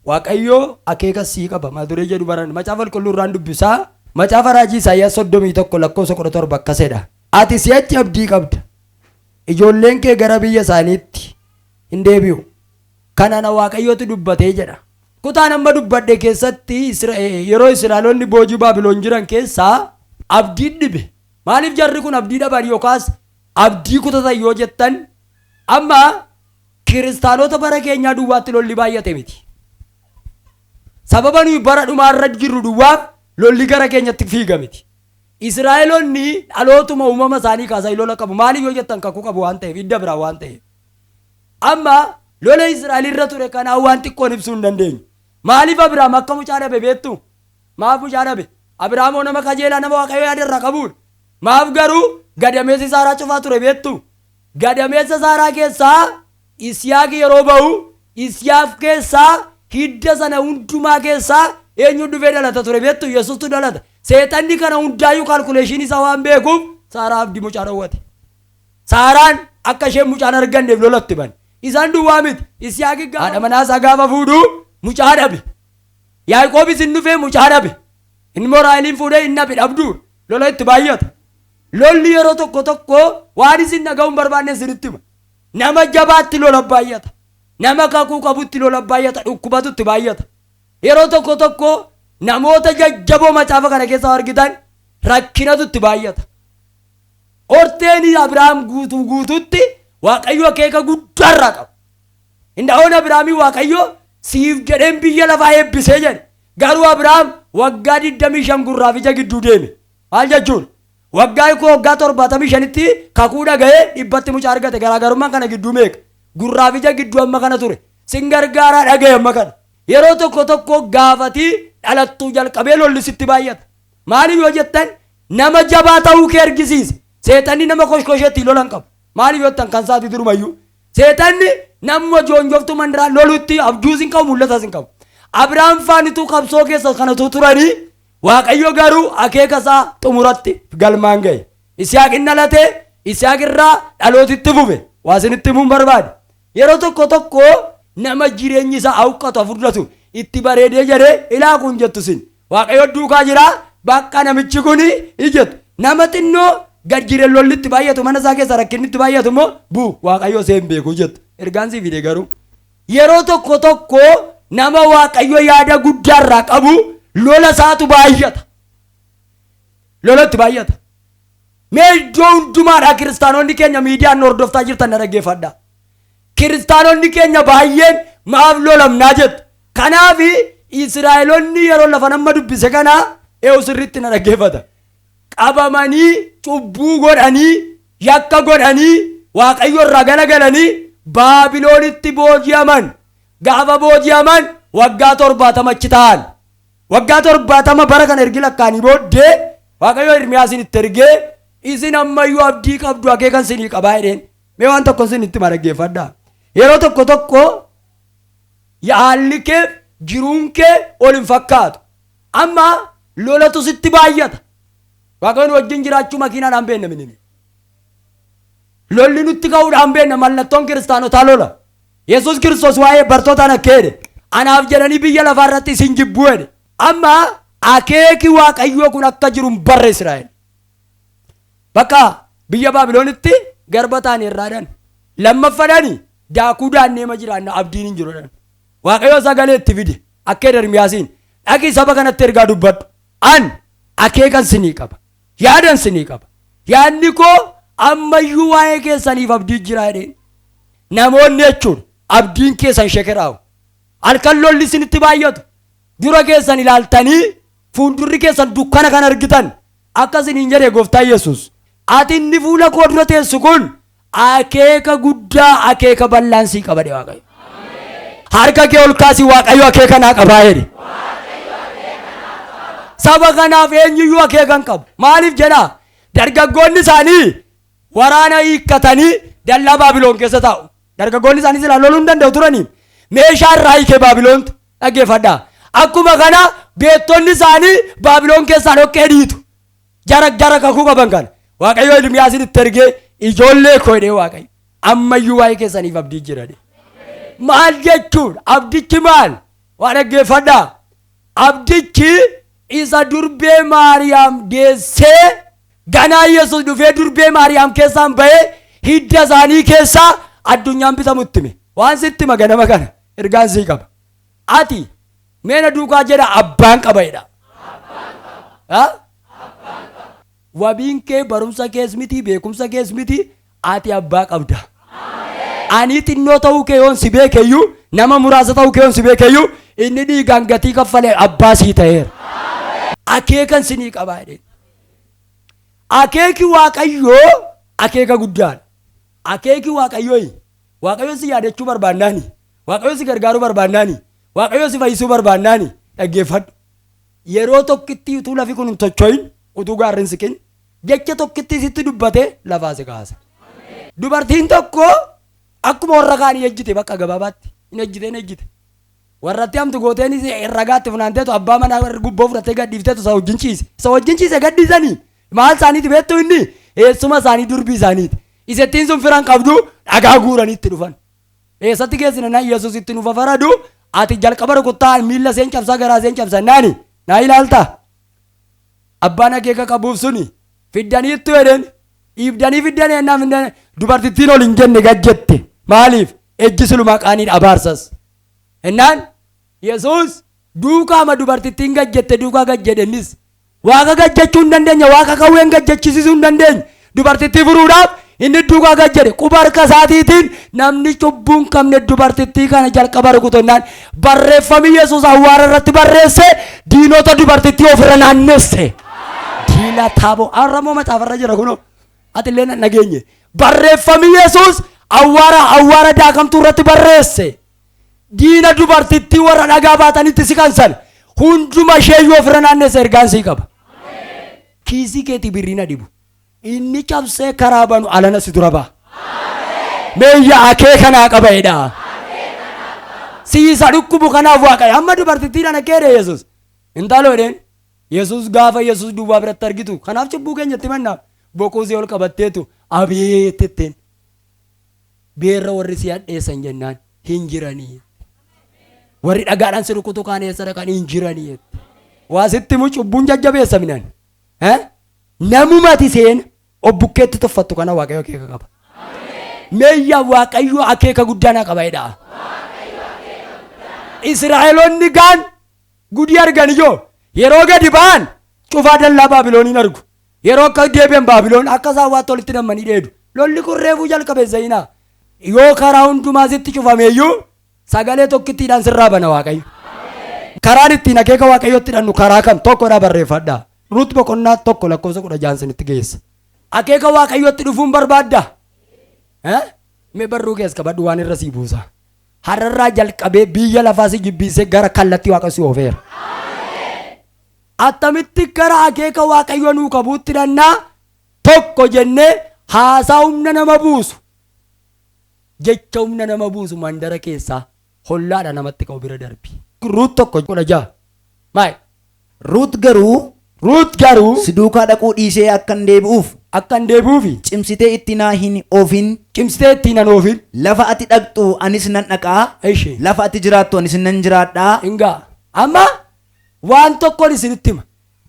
Waaqayyoo akeeka sii qaba. Mata duree jedhu baran Macaafa Qulqulluu irraan dubbisaa. Macaafa Raajii Isaayyaas 31 lakkoofsa 17 akkasidha. Ati si'achi abdii qabda. Ijoolleen kee gara biyya isaaniitti hin deebi'u. Kana ana Waaqayyootu dubbatee jedha. Kutaan amma dubbadhe keessatti yeroo Israa'eloonni boojuu Baabiloon jiran keessaa abdiin dhibe. Maaliif jarri kun abdii dhaban yookaas abdii kutatan yoo jettan, amma kiristaanota bara keenyaa duwwaatti lolli baay'ate miti. Sababa nuyi bara dhumaarra jirru duwwaaf lolli gara keenyatti fiiga miti. Israa'eloonni dhalootuma uumama isaanii kaasanii lola qabu. Maaliif yoo jettan, kakuu qabu waan ta'eef, hidda biraa waan ta'eef. Amma lola Israa'el irra ture kanaa waan xiqqoon ibsuu hin dandeenyu. Maaliif Abiraam akka mucaa dhabe beektu? Maaf mucaa dhabe? Abiraamoo nama qajeelaa, nama Waaqayyo yaada irraa qabuudha. Maaf garuu gadameessi Saaraa cufaa ture beektu? Gadameessa Saaraa keessaa Isiyaaq yeroo ba'u, Isiyaaq keessaa hidda sana hundumaa keessaa eenyu dhufee dhalata ture beektu? Yesuustu dhalata. Seexanni kana hundaayyuu calculation isaa waan beekuuf Saaraa abdii mucaa dhowwate. Saaraan akka isheen mucaan arganneef lolatti bane. Isaan duwwaa miti. Isiyaaq haadha manaa isaa gaafa fuudhu mucaa dhabe. Yaaqoobis hin dhufee mucaa dhabe. Inni immoo Raaheliin fuudhee hin dhabe, dhabduudha. Lola itti baay'ata. Lolli yeroo tokko tokko waan isin dhaga'uu hin barbaanne isinitti hima. Nama jabaatti lola baay'ata. Nama kakuu qabutti lola baay'ata. Dhukkubatu itti baay'ata. Yeroo tokko tokko namoota jajjaboo macaafa kana keessa argitan rakkinatu itti baay'ata. Horteen Abiraam guutuu guutuutti Waaqayyo akeeka guddaa irraa qaba. Hinda'oon Abiraamii Waaqayyo siif jedheen biyya lafaa eebbisee jedhe. Garuu Abiraam waggaa 25 gurraaf ija gidduu deeme. Maal jechuudha? Waggaa koo waggaa 75tti kakuu dhaga'ee 100tti mucaa argate. Garaagarummaan kana gidduu meeqa? Gurraaf ija gidduu amma kana ture. Sin gargaaraa dhaga'e amma kana. Yeroo tokko tokko gaafatii dhalattuu jalqabee lolli sitti baay'ata. Maaliif yoo jettan, nama jabaa ta'uu kee argisiisa. Seexanni nama koshkosheetti lola hin qabu. Maaliif yoo jettan, kan isaati durumayyuu. Seexanni nama joonjoftuu mandaraa lolutti abjuus hin qabu, mul'atas hin qabu. Abiraam faanituu qabsoo keessa kanatu turanii, Waaqayyo garuu akeeka isaa xumuratti galmaan ga'e. Isiyaaq hin dhalate, Isiyaaq irraa dhalootitti fufe. Waa isinitti himuun barbaade. Yeroo tokko tokko nama jireenyi isaa hawqatu, furdatu, itti bareedee jedhee ilaa kun jettu sin. Waaqayyo duukaa jira, bakka namichi kun ijjettu. Nama xinnoo gad jireen lolli itti baay'atu, mana isaa keessa rakkinni itti baay'atu immoo bu Waaqayyo see hin beeku jettu. Ergaan sii fide garuu. Yeroo tokko tokko nama Waaqayyo yaada guddaa irraa qabu lola isaatu baay'ata. Lola itti baay'ata. Mee iddoo hundumaadhaa kiristaanonni keenya miidiyaan nu hordoftaa jirtan na dhaggeeffadhaa. Kiristaanonni keenya baay'een maaf lolamnaa jettu. Kanaaf Israa'eloonni yeroo lafa nama dubbise kana eewu sirriitti na dhaggeeffata. Qabamanii, cubbuu godhanii, yakka godhanii, Waaqayyo irraa galagalanii Baabiloonitti booji'aman. Gaafa booji'aman waggaa 70 achi taa'an. Waggaa 70 bara kana ergi lakkaanii booddee Waaqayyo Ermiyaasiin itti ergee, isin ammayyuu abdii qabdu, akeekan sinii qabaa jedheen. Mee waan tokko isin itti dhaggeeffadhaa. Yeroo tokko tokko haalli kee, jiruun kee ol hin fakkaatu. Amma lolatu sitti baay'ata. Waaqayyoon wajjin jiraachuu makiinaadhaan beekna minini. Lolli nutti ka'uudhaan beekna, mallattoon kiristaanotaa lola. Yesuus Kiristoos waa'ee bartootaan akka jedhe, anaaf jedhanii biyya lafaa irratti isin jibbuu jedhe. Amma akeeki Waaqayyoo kun akka jiru hin barre Israa'el. Bakka biyya Baabiloonitti garba ta'anii irraadhaan. Lammaffadhaani daakuu daanneema jiraanna, abdiin hin jiru jedhan. Waaqayyo sagalee itti fide akka Ermiyaasiin, dhaqii saba kanatti ergaa dubbadhu. An akeekan sinii qaba. Yaadan sinii qaba. Yaadni koo ammayyuu waa'ee keessaniif abdii jira jedheen. Namoonni jechuun abdiin keessan shekeraa'u. Halkan lolli isinitti baay'atu. Dura keessan ilaaltanii fuuldurri keessan dukkana kan argitan, akka isiniin jedhe gooftaan Yesuus. Ati inni fuula koo dura teessu kun akeeka guddaa, akeeka bal'aan sii qaba jedhe Waaqayyo. Harka kee ol kaasii, Waaqayyo akeeka naa qabaa jedhe. Saba kanaaf eenyuyyuu akeeka hin qabu. Maaliif jedhaa? Dargaggoonni isaanii waraana hiikkatanii dallaa Baabiloon keessa taa'u. Dargaggoonni isaanii silaa loluu hin danda'u turanii. Meeshaa irraa hiikee Baabiloontu dhaggeeffadhaa. Akkuma kana beektonni isaanii Baabiloon keessaa dhoqqee dhiitu. Jara jara kakuu qaban kana. Waaqayyo Ermiyaasin itti ergee, ijoollee koo jedhee, Waaqayyo ammayyuu waa'ee keessaniif abdii jira jedhe. Maal jechuun abdichi maal? Waa dhaggeeffadhaa. Abdichi isa durbee Maariyaam deessee ganaa Yesuus dhufee durbee Maariyaam keessaan ba'ee hidda isaanii keessaa addunyaan bitamutti hime. Waan sitti hima ganama kana ergaan sii qaba. Ati meena duukaa jedha, abbaan qaba jedha. Ha? Wabiin kee barumsa kees miti, beekumsa kees miti, ati abbaa qabda. Ani xinnoo ta'uu kee yoon si beekeyyuu, nama muraasa ta'uu kee yoon si beekeyyuu, inni dhiigaan gatii kaffalee abbaa sii ta'eera. Akeekan sinii qabaa jedheen. Akeeki Waaqayyoo akeeka guddaadha. Akeeki Waaqayyoo, Waaqayyo si yaadachuu barbaannaani, Waaqayyo si gargaaruu barbaannaani, Waaqayyo si fayyisuu barbaannaani, dhaggeeffadhu. Yeroo tokkitti utuu lafi kun hin tocho'in, utuu gaarri hin siqin, jecha tokkitti sitti dubbatee lafaa si kaasa. Dubartiin tokko akkuma warra kaanii ejjite, bakka gabaabaatti hin ejjite, hin ejjite. Warratti hamtu gooteen ragaatti funaanteetu abbaa manaa gubboo fudhattee gadhiifteetu isa wajjin ciise. Isa wajjin ciise gadhiisanii maal isaaniiti beektu? Inni eessuma isaanii, durbii isaaniiti. Isettiin sun firan qabdu, dhagaa guuranii itti dhufan. Eessatti geessina naan Yesuus itti nuuf faradu, ati jalqaba rukuttaa, miilla seen cabsaa, garaa seen cabsannaani naa ilaalta. Abbaan akeeka qabuuf suni fiddaniittu jedheen, dhiibdanii fiddanii ennaa fiddanii dubartittiin ol hin jenne, gad jette. Maaliif? Ejji silumaa qaaniidha, abaarsas. Ennaan Yesuus duukaama dubartittiin gad jette duukaa gad jedhennis, Waaqa gad jechuu hin dandeenya, Waaqa qawween gad jechisiisuu hin dandeenya. Dubartittii furuudhaaf inni duukaa gad jedhe, quba harka isaatiitiin namni cubbuu hin qabne dubartittii kana jalqaba rukutu jennaan, barreeffamni Yesuus awwaara irratti barreesse diinota dubartittii ofirra naannesse. Diina taaboo har'a macaafarra jira kunoo, ati illee nan dhageenye. Barreeffamni Yesuus awwaara daakamtuu irratti barreesse diina dubartittii warra dhagaa baatanitti siqan sana hunduma isheeyyuu ofirra naannessa. Ergaan sii qaba. Kiisii keetii birriin adibu. Inni cabsee karaa banu alana si dura ba'a. Meeyya, akeeka naa qaba jedha. Siisa dhukkubu kanaaf Waaqayyo amma dubartittiidhaan akka jedhe Yesuus. Intalo jedheen. Yesuus gaafa Yesuus duwwaa biratti argitu, kanaaf cubbuu keenyatti mannaaf boquu si ol qabatteetu abeet jetteen. Beerra warri si hadheessan jennaan, hin jiranii. Warri dhagaadhaan si rukutu kaan eessa dhaqan? Hin jiranii. Waa sitti himu, cubbuun jajjabeessa minan. Namumati seena obbukkeetti tuffattu kana Waaqayyo akeeka qaba. Meeyyaa, Waaqayyo akeeka guddaa naa qaba jedha. Israa'eloonni gaan gudii argan ijoo yeroo gadi ba'an cufaa dallaa Baabilooniin argu. Yeroo akka deebi'an Baabiloon akka isaan waatti walitti nammanii dheedu. Lolli kun reefuu jalqabe zayinaa. Yoo karaa hundumaa sitti cufameeyyuu, sagalee tokkittiidhaan sirraa bana Waaqayyo. Karaan ittiin akeeka Waaqayyotti hidhannu karaa kam? Tokkodha, barreeffadhaa. Ruut boqonnaa 1 lakkoofsa 16 sinitti geessa. Akeeka Waaqayyotti dhufuun barbaadda? Mee barruu kees qabadhu, waan irra sii buusa. Har'arraa jalqabee biyya lafaa si jibbiisee gara kallattii Waaqa si oofeera. Attamitti gara akeeka Waaqayyo nuu qabuutti hidhannaa? Tokko jennee, haasaa humna nama buusu. Jecha humna nama buusu mandara keessaa hollaadha namatti ka'u bira darbi. Ruut 1:16. Maal? Ruut garuu, Ruut garuu, si duukaa dhaquu dhiisee akkan deebi'uuf akkan deebi'uufi cimsitee itti naa hin oofin. Cimsitee ittiin nan oofin. Lafa ati dhaqxu anis nan dhaqaa. Ishi. Lafa ati jiraattu anis nan jiraadhaa. Hingaa. Amma waan tokkoon isinitti hima.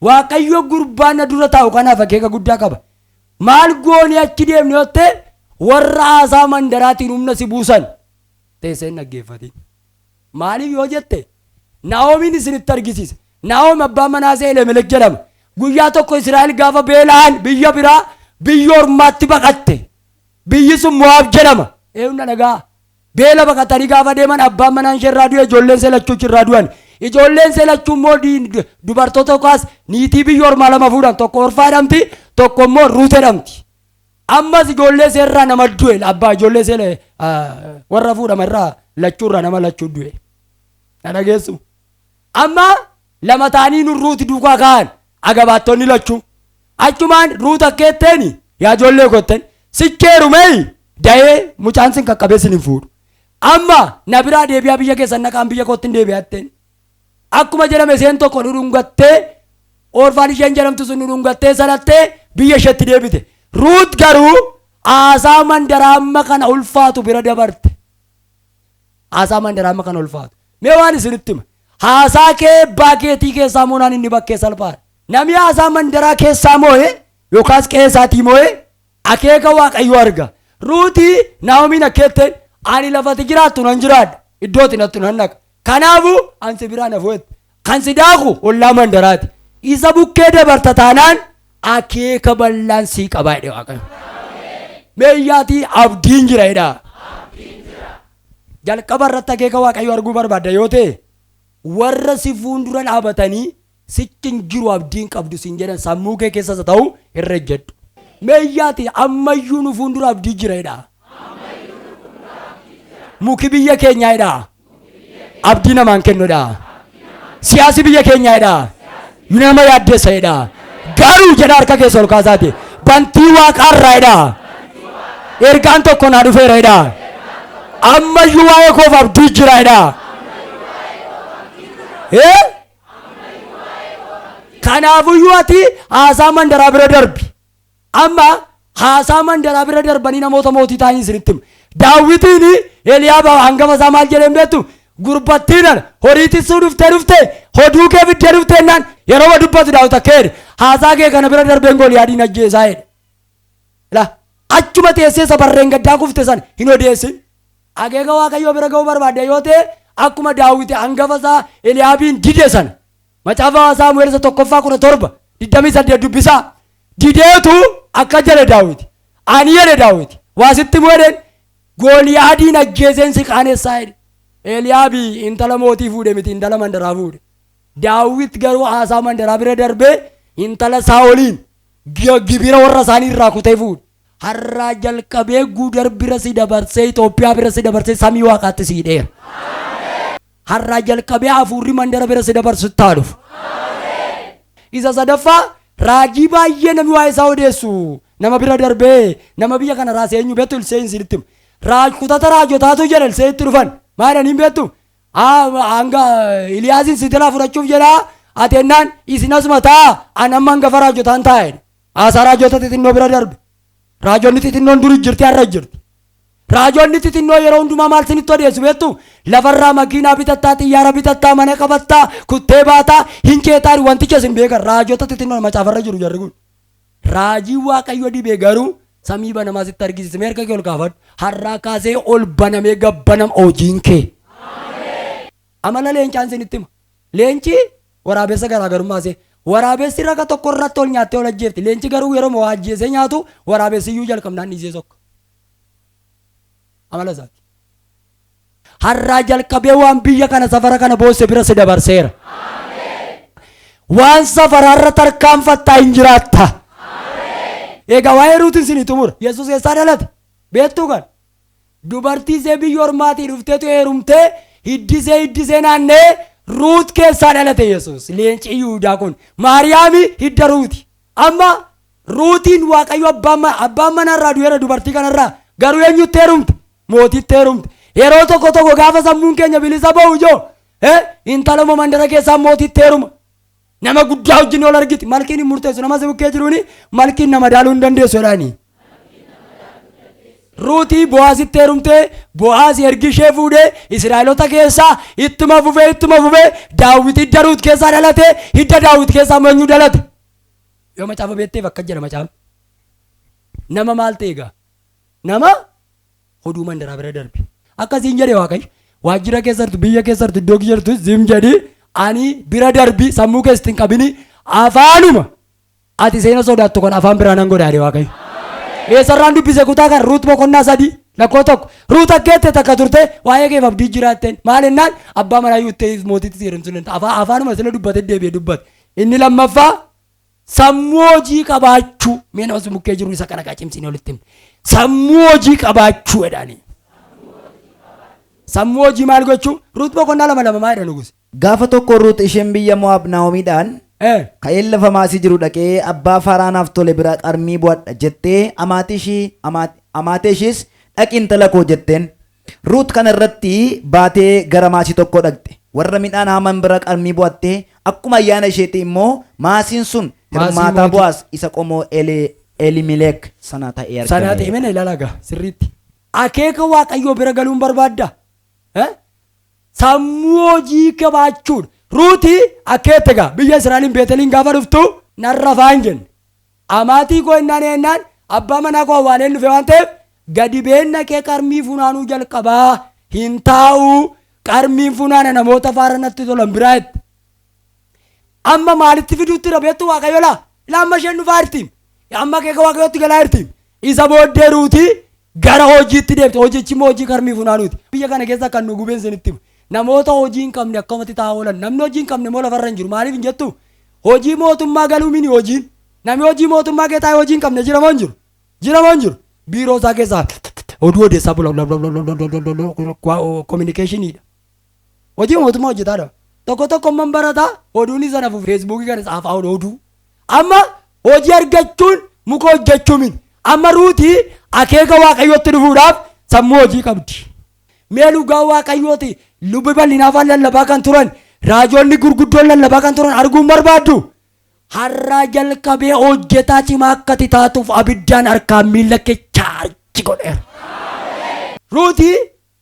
Waaqayyo gurbaa na dura taa'u kanaaf akeeka guddaa qaba. Maal goonee achi deemne yoo ta'e, warra haasaa mandaraatiin humna si buusan teessee hin dhaggeeffatin. Maaliif yoo jette, Naa'omiin isinitti argisiisa. Naa'om abbaan manaa ishee Elimelek jedhama. Guyyaa tokko Israa'el gaafa beela'an biyya biraa, biyya ormaatti baqatte. Biyyi sun Mo'aab jedhama. Eenyu dhagaa? Beela baqatanii gaafa deeman abbaan manaan ishee irraa du'e, ijoolleen ishee lachuu irraa du'an. Ijoolleen ishee lachuu immoo dubartoota yookaas niitii biyya ormaa lama fuudhan. Tokko Orfaa jedhamti, tokko immoo Ruut jedhamti. Ammas ijoollee ishee irraa nama du'e, abbaa ijoollee ishee warra fuudhama irraa lachuu irraa nama lachuu du'e. Na dhageessu? Amma lama ta'anii nu Ruuti duukaa ka'an agabaattonni lachuu. Achumaan Ruut akka jetteeni, yaa ijoollee kottan sicheerumee da'ee mucaan sin qaqqabee sin hin fuudhu. Amma na biraa deebi'aa, biyya keessan naqaan, biyya kootti hin deebi'aa jetteen. Akkuma jedhame isheen tokko dhudhungattee, Orfaan isheen jedhamtu sun dhudhungattee salattee biyya isheetti deebite. Ruut garuu haasaa mandaraa amma kana ulfaatu bira dabarte. Haasaa mandaraa amma kana ulfaatu. Mee waan isinitti hima. Haasaa kee abbaa keetii keessaa moonaan inni bakkee salphaadha. Namni haasaa mandaraa keessaa moo'e yookaas qe'ee isaatii moo'e akeeka Waaqayyoo arga. Ruutii Naa'omiin akkeetteen ani lafati jiraattu nan jiraadha. Iddoo ati nattu nan dhaqa. Kanaafuu an si biraa na fu'etti. Kan si daaku ollaa mandaraati. Isa bukkee dabarta taanaan akeeka bal'aan sii qabaa jedhe Waaqayyo. Meeyyaatii abdiin jira jedha. Jalqaba irratti akeeka Waaqayyo arguu barbaadda yoo ta'e warra si fuuldura dhaabatanii sichi hin jiru abdiin qabdu siin jedhan sammuu kee keessas haa ta'u irra ejjedhu. Meeyyaati ammayyuu nu fuuldura abdii jira jedha. Muki biyya keenyaa jedha. Abdii namaan kennudha. Siyaasi biyya keenyaa jedha. Nama yaaddeessa jedha. Garuu jedha harka keessa ol kaasaati. Bantii waaqaarraa jedha. Ergaan tokko naa dhufeera jedha. Ammayyuu waa'ee koof abdii jira jedha. Eh? Kanaafuyyuu ati haasaa mandaraa bira darbi. Amma haasaa mandaraa bira darbanii namoota mootii ta'anii isinitti himu. Daawwitiin Eliyaab hangafa isaa maal jedheen beektu? Gurbattiin ana horii tissuu dhuftee dhuftee hoduu kee fiddee dhuftee naan yeroo dubbatu Daawit akka jedhe haasaa kee kana bira darbeen Gooliyaadiin ajjeesaa jedhe. La achuma teessee isa barreen gaddaa kufte sana hin odeessin. Akeeka Waaqayyoo bira ga'uu barbaadde yoo ta'e akkuma Daawit hangafa isaa Eliyaabiin dide sana Macaafa Saamu'eel isa tokkoffaa 17:28 dubbisaa. Dideetu akka jedhe Daawit. Ani jedhe Daawit. Waa sitti himu jedheen Gooliyaadiin ajjeeseen si qaanessaa jedhe. Eliyaabi intala mootii fuudhe miti intala mandaraa fuudhe. Daawit garuu haasaa mandaraa bira darbee intala Saa'oliin gibira warra isaanii irraa kutee fuudhe. Har'aa jalqabee Gudar bira si dabarsee Itoophiyaa bira si dabarsee samii waaqaatti si hidheera. Har'aa jalqabee hafuurri mandara bira si dabarsu taa dhufu. Isa sadaffaa raajii baay'ee namni waa'ee isaa odeessu nama bira darbee nama biyya kana raasee eenyu beektu Ilsee isinitti hima. Kutata raajotaatu jedha Ilsee itti dhufan. Maal jedhanii beektu? Hanga Iliyaasin si jalaa fudhachuuf jedhaa ati ennaan isin asuma taa an amma hangafa raajotaan taa'e. Haasaa raajota xixinnoo bira darbe. Raajonni xixinnoon duri jirti har'a jirti. Raajonni xixinnoo yeroo hundumaa maal sinitti odeessu beektu? Lafarraa makiinaa bitattaa, xiyyaara bitattaa, mana qabattaa, kuttee baataa, hin ceetaa wanticha isin beekan raajota xixinnoon macaafarra jiru jarri kun. Raajii Waaqayyo dibee garuu samii banamaa sitti argisiise. Mee harka kee ol kaafadhu. Har'aa kaasee ol banamee gabbanam hojiin kee. Amala leencaan sinitti hima. Leenci waraabessa garaagarummaa isee. Waraabessi raga tokko irratti ol nyaattee ol ajjeefti. Leenci garuu yeroo waa ajjeesee nyaatu waraabessi iyyuu jalqabnaan dhiisee sokka. Amala isaati. Har'aa jalqabee waan biyya kana safara kana boosse bira si dabarseera. Waan safaraarra tarkaanfattaa hin jiraatta. Egaa waa'ee Ruutiin sinii xumura. Yesuus eessaa dhalate? Beektuu kan? Dubartii ishee biyya ormaatii dhufteetu heerumtee hiddisee hiddisee naannee Ruut keessaa dhalate Yesuus. Leenci Yihudaa kun. Maariyaami hidda Ruuti. Amma Ruutiin Waaqayyo abbaan manarraa du'eera dubartii kanarraa garuu eenyutti heerumte? Mootitti heerumte. Yeroo tokko tokko gaafa sammuun keenya bilisa ba'u ijoo intala mandara keessaa mootitti heeruma. Nama guddaa wajjin ol argiti. Malkiin hin murteessu. Nama si bukkee jiruuni malkiin nama daaluu hin dandeessu jedhaani. Ruutii Bo'aasitti heerumtee Bo'aas ergi ishee fuudhee Israa'eloota keessaa ittuma fufee ittuma fufee Daawit hidda Ruut keessaa dhalate hidda Daawit keessaa eenyu dhalate. Yoo macaafa beekteef akkas jedha macaafni. Nama maal ta'e egaa? Nama hoduu mandaraa bira darbe. Akkasiin jedhe Waaqayyo. Waajjira keessa jirtu biyya keessa jirtu iddoo jirtu zim jedhi ani bira darbi sammuu keessatti hin qabini afaanuma ati seena sodaattu kan afaan biraa nan godha jedhe Waaqayyo. Eessarraan dubbise kutaa kan Ruut boqonnaa 3 lakkoo 1 Ruut akkeette takka turte waa'ee keef abdii jiraatteen maal ennaan abbaa manaa yuuttee mootitti seerumsuu danda'a afaanuma sila dubbate deebi'ee dubbate. Inni lammaffaa sammuu hojii qabaachuu mee nama mukkee jiru isa kana qacimsiin olitti himne sammuu hojii qabaachuu jedhani. Sammuu hojii maal gochuu? Ruut boqonnaa 2:2 maal jedha nugus? Gaafa tokko Ruut isheen biyya Mo'aab Naa'omiidhaan ka'een lafa maasii jiru dhaqee abbaa faaraanaaf tole bira qarmii bu'adha jettee amaatee ishiis dhaqi intala koo jetteen. Ruut kana irratti baatee gara maasii tokko dhaqxe. Warra midhaan haaman bira qarmii bu'attee akkuma ayyaana isheetii immoo maasiin sun hirmaataa Bo'aas isa qomoo Elimelek sana ta'ee argame. Sana ta'e mana ilaalaa gaa sirriitti. Akeeka Waaqayyoo bira galuun barbaadda. Sammuu hojii qabaachuudha. Ruuti akka egaa biyya Israa'eliin Beeteliin gaafa dhuftu narra faan jenne. Amaatii koo innaan ennaan abbaa manaa koo awwaaleen dhufe waan ta'eef gadi beenna kee qarmii funaanuu jalqabaa hin taa'u, qarmiin funaana namoota faara natti tolan biraa itti. Amma maalitti fiduutti jira beektu Waaqayyo laa? Ilaa amma isheen dhufaa jirti. Amma akeeka Waaqayyootti galaa jirti. Isa booddee Ruuti gara hojiitti deemte. Hojichi immoo hojii qarmii funaanuuti. Biyya kana keessa kan nu gubeen isinitti himu. Namoota hojii hin qabne akkamatti taa'aa oolan. Namni hojii hin qabne immoo lafarra hin jiru. Maaliif hin jettu? Hojii mootummaa galuu mini hojiin. Namni hojii mootummaa kee taa'ee hojii hin qabne jira moo hin jiru? Jira moo hin jiru? Biiroo isaa keessaa oduu odeessaa bula, communicationiidha. Hojii mootummaa hojjetaadha. Tokko tokko immoo barataa oduun isa nafu Facebookii kana tsaafaa oduu. Amma hojii argachuun muka hojjechuu miti. Amma Ruutii akeeka Waaqayyootti dhufuudhaaf sammuu hojii qabdi. Mee dhugaa Waaqayyooti lubbi bal'inaafaan lallabaa kan turan, raajonni gurguddoon lallabaa kan turan arguun barbaaddu. Har'aa jalqabee hojjetaa cimaa akka ati taatuuf abiddaan harkaan miilla kee charge godheera. Ruutii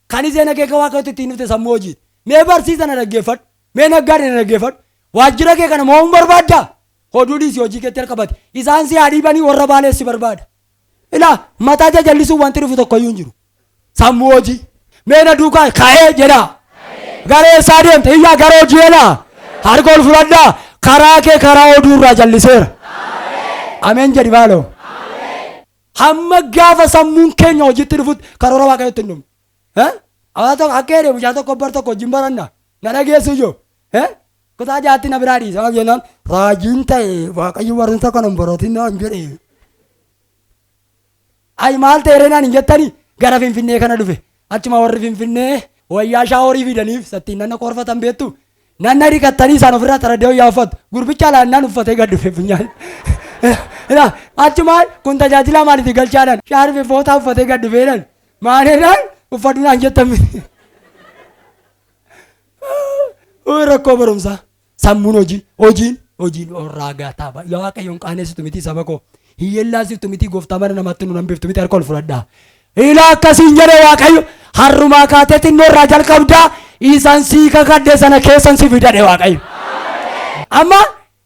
kan isheen akeeka Waaqayyootti ittiin dhufte sammuu hojiiti. Mee barsiisa na dhaggeeffadhu. Mee naggaadhe na dhaggeeffadhu. Waajjira kee kana mo'uun barbaaddaa? Oduu dhiisi, hojii keetti harka. Isaan si haa dhiibanii, warra baalees si barbaada. Ilaa, mataa jajallisuun wanti dhufu tokko iyyuu hin jiru. Sammuu hojii. Mee na duukaa ka'ee jedhaa. Gara eessaa deemte? Iyyaa, gara hojii jedhaa. Harka ol fudhadhaa. Karaa kee karaa oduu irraa jalliseera. Ameen jedhi maaloo. Hamma gaafa sammuun keenya hojiitti dhufutti karoora Waaqayyootti hin dhumne. Awaa tokko akka jedhe mucaa tokko bar tokko wajjin baranna. Na dhageessu ijoo. Kutaa jaatti na biraa dhiisa. Maal jennaan, raajiin ta'e, Waaqayyo barumsa kana hin baratin naan jedhe. Ayi, maal ta'e reenaan hin jettanii, gara Finfinnee kana dhufe. Achuma warri Finfinnee wayyaa showerii fidaniif sattiin nanna qorfatan beektu. Nanna dhiqattanii isaan ofirraa xaradee wayyaa uffatu. Gurbicha alaannaan uffatee gad dhufe funyaan. Achuma kun tajaajila maaliiti galchaadhaan shaarbi footaa uffatee gad dhufeedhaan maalidhaan uffadhu naan jettan miti. Rakkoo barumsaa, sammuun hojii, hojiin, hojiin irraa gaataa. Yaa Waaqayyoon qaaneessitu miti, saba koo hiyyeellaasiftu miti, gooftaa mana namatti nu nambiftu miti, harka ol fudhadhaa. Ilaa, akkasiin jedhe Waaqayyo, harrumaa kaatee xinnoo irraa jalqabdaa, isaan sii kakadhe sana keessan si fidadhe Waaqayyo. Amma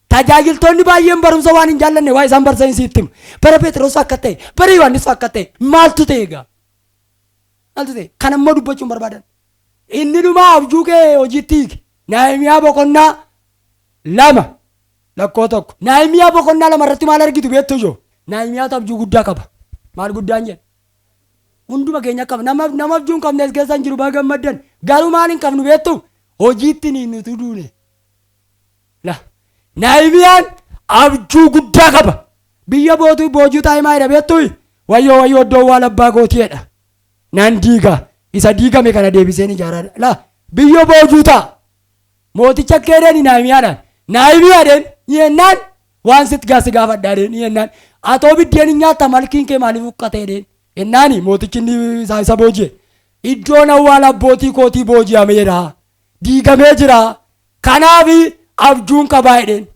tajaajiltoonni baay'een barumsa waan hin jaallanne waa isaan barsiisan sitti himu. Bara Phexros akka ta'e, bara Yohaannis akka ta'e, maaltu ta'e egaa? Maaltu ta'e? Kan ammoo dubbachuun barbaadan. Inni dhumaa abjuu kee hojiitti hiiki. Naahimiyaa boqonnaa 2 lakkoo 1. Naahimiyaa boqonnaa 2 irratti maal argitu beektu ijoo? Naahimiyaatu abjuu guddaa qaba. Maal guddaan jedhe? Hunduma keenya qaba. Nama abjuu hin qabne as keessa hin jiru, baga gammaddan. Garuu maal hin qabnu beektu? Hojiitti ni nuti duune. La. Naahimiyaan abjuu guddaa qaba. Biyya bootuu boojuu taa'ee maal jedha beektu? Wayyoo, wayyoo, iddoo waan abbaa kootii jedha. Nan diiga. Isa diigame kana deebiseen ijaaraa. La. Biyya boojuu ta'a. Mooticha akka jedheen Naahimiyaadhaan. Naahimiyaa dheen yennaan waan sitti gaasi gaafadhaa dheen yennaan. Atoo biddeen hin nyaatta, malkiin kee maaliif huqqatee dheen. Yennaani mootichi inni isa booji'e. Iddoon awwaala abbootii kootii booji'ameera. Diigamee jira. Kanaaf abjuun qabaa jedheen.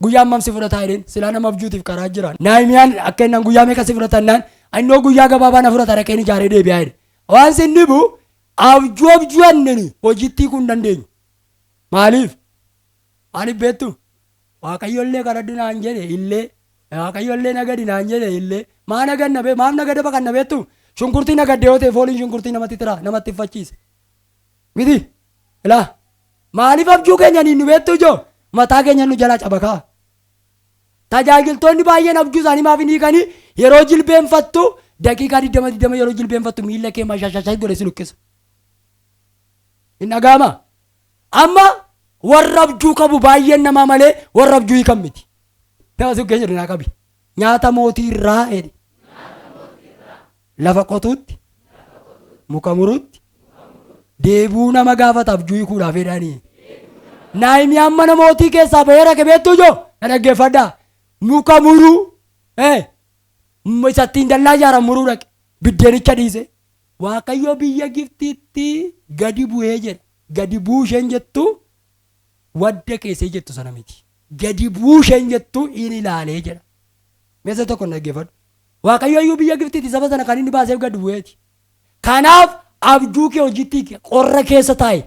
Guyyaa hammam si fudhataa jedheen. Silaa nama abjuutiif karaa jira. Naahimiyaan akka innaan guyyaa meeqa si fudhatannaan, innoo guyyaa gabaabaa na fudhata, dhaqeen ijaaree deebi'aa jedhe. Waan sin dhibu, abjuu abju'anneni hojiitti hiikuu hin dandeenyu. Maaliif? Maaliif beektu? Waaqayyo illee kadhadhu naan jedhe illee, Waaqayyo illee nagadi naan jedhe illee, maa naganna bee, maaf nagada baqanna beektu? Shunkurtii nagadde yoo ta'e, fooliin shunkurtii namatti tira, namatti uffachiise. Miti? Ilaa, maaliif abjuu keenya niin nu beektu ijoo? Mataa keenya nu jalaa cabakaa. Tajaajiltoonni baay'een abjuu isaanii maaf hin hiikanii? Yeroo jilbeenfattu, daqiiqaa 20 20 yeroo jilbeenfattu, miilla kee mashashasha godhe si luqqisa. Hin dhaga'ama? Amma warra abjuu qabu baay'een namaa malee warra abjuu hiikan miti. Nama si keessa jiru naa qabi. Nyaata mootii irraa jedhi. Lafa qotuutti, muka muruutti deebuu nama gaafata abjuu hiikuudhaaf jedhanii. Naahimiyaan mana mootii keessaa bahee rake beektuu ijoo? Na dhaggeeffadhaa. Muka muruu, isa ittiin dallaa ijaaran muruu dhaqe. Biddeenicha dhiise. Waaqayyo biyya Gibxiitti gadi bu'ee jedha. Gadi bu'uu isheen jettu wadda keessee jettu sana miti. Gadi bu'uu isheen jettu in ilaalee jedha. Meesa tokko na dhaggeeffadhu. Waaqayyo iyyuu biyya Gibxiitti saba sana kan inni baaseef gadi bu'eeti. Kanaaf Abjuu kee hojiitti hiiki. Qorra keessa taa'i.